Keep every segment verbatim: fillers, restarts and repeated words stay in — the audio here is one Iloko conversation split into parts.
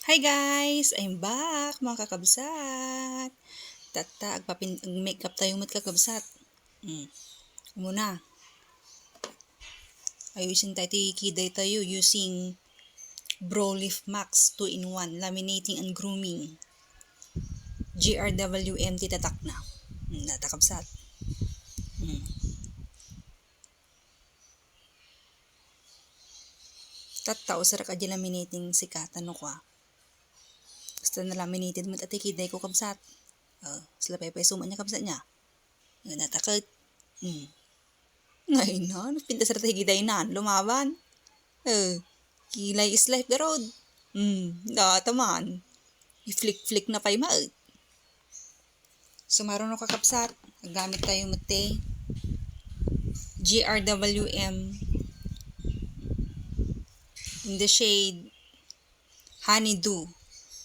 Hi guys! I'm back, mga kakabsat! Tatta, agpapin-, ag-makeup tayo met, kakabsat. Mm. Muna. Ayusin tayo ti kiday tayo using Bro Lift Max two-in-one Laminating and Grooming. G R W M ti tatakna. Mm, data, kabsat. Mm. Tatta, usarak a di laminating sika, ta no kua. Basta na-laminated met ti kiday ko, kabsat. Oh, sila paypay suma niya, kabsat niya. Nga nataket. Hmm. Ngay na, nagpintas ra ti kiday nan, lumaban. Eh, kilay is life garod. Hmm, data man. I-flick-flick na pay maet. Sumaruno, kakabsat, aggamit tayo met ti G R W M in the shade Honeydew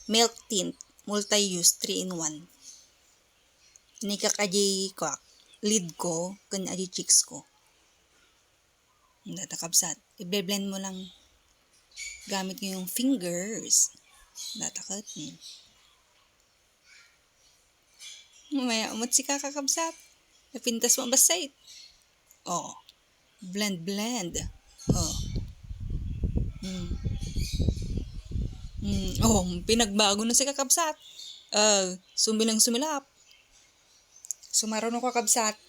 Milk Tint Multi-Use three-in-one. Inikak adiay kuak, lid ko, ken adiay cheeks ko. Data, kabsat. I-blend mo lang gamit yung fingers. Data ket. Hmm. Mamaya, umat sika, kakabsat. Napintas mo, basta it. Oh. Blend, blend. Oh. Mm. Mm. Oh, pinagbago na sika, kabsat. Ah, sumilang sumilap. Sumaruno, kakabsat.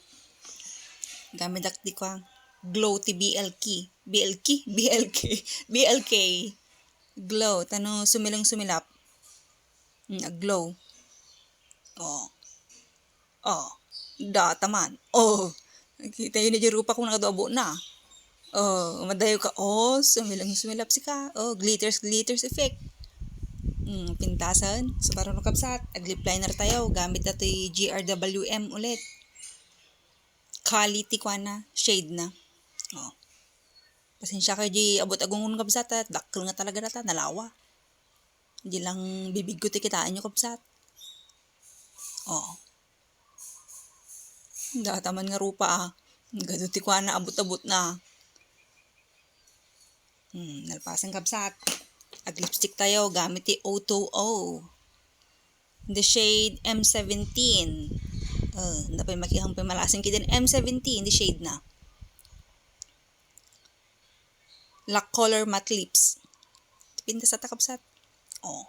Gamidak ti kua, Glow ti B L K. B L K? B L K. B L K. Glow. Ta no sumilang sumilap. Mm, aglow. Oh. Oh. Data man. Oh. Nakita yun ni Jerupa kung nakadu abo na. Oh, madayo ka. Oh, sumilang sumilap sika. Oh, glitters, glitters effect. Hmm, pintasan. Sumaruno, kabsat. Ag-lip liner tayo. Gamit na ti G R W M ulit. Kali ti kuana, shade na. Oh. Pasensya kayo di abot agungon, kabsat, ah. Dakkel nga talaga data, nalawa. Di lang bibig ko ti kitaan nyo, kabsat. Oh. Data man nga rupa, ah. Gadu ti kuana, abot-abot na. Hmm, nalpasan, kabsat. Ag-lipstick tayo gamit ti O two O. The shade M seventeen. Oh, napay makihang pay malasin kiden M seventeen, the shade na. Lac Color Matte Lips. Pintas ta, kabsat. Oh.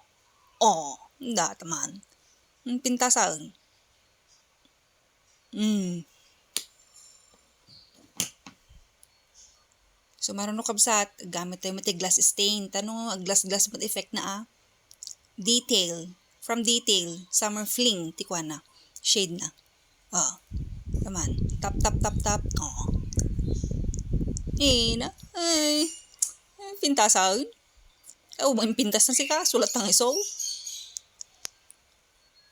Oh, data man. Hmm, pintasan. Mm. Sumaruno, kabsat, gamit tayo met ti glass stain. Ta no, ag-glass-glass met effect na, ah. Detail. From Detail, Summer Fling, ti kuana. Shade na. Oh. Taman. Tap, tap, tap, tap. Oh. Eh, na. Ay. Ay, pintasan. Ay, ubang pintas na sika. Sulat tang iso.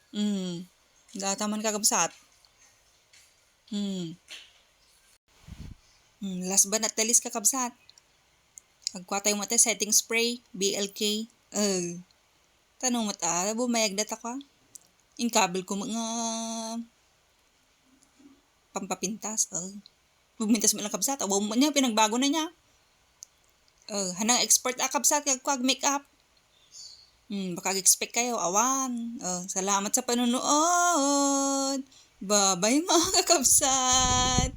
Hmm. Data man, kakabsat. Hmm. Hmm, last but not the least, kakabsat. Agkua tayo met ti setting spray, B L K. Eh. Ta no met, ah, bumayag data ka. Inkabil ko met nga pampapintas. Eh. Pumintas mo lang, kabsat. Awa mo niya, pinagbago na niya. Oh, hanang expert a, kabsat, nga agkua ag-makeup. Hmm, baka ag-expect kayo. Awan. Oh, salamat sa panunood. Bye-bye, mga kakabsat.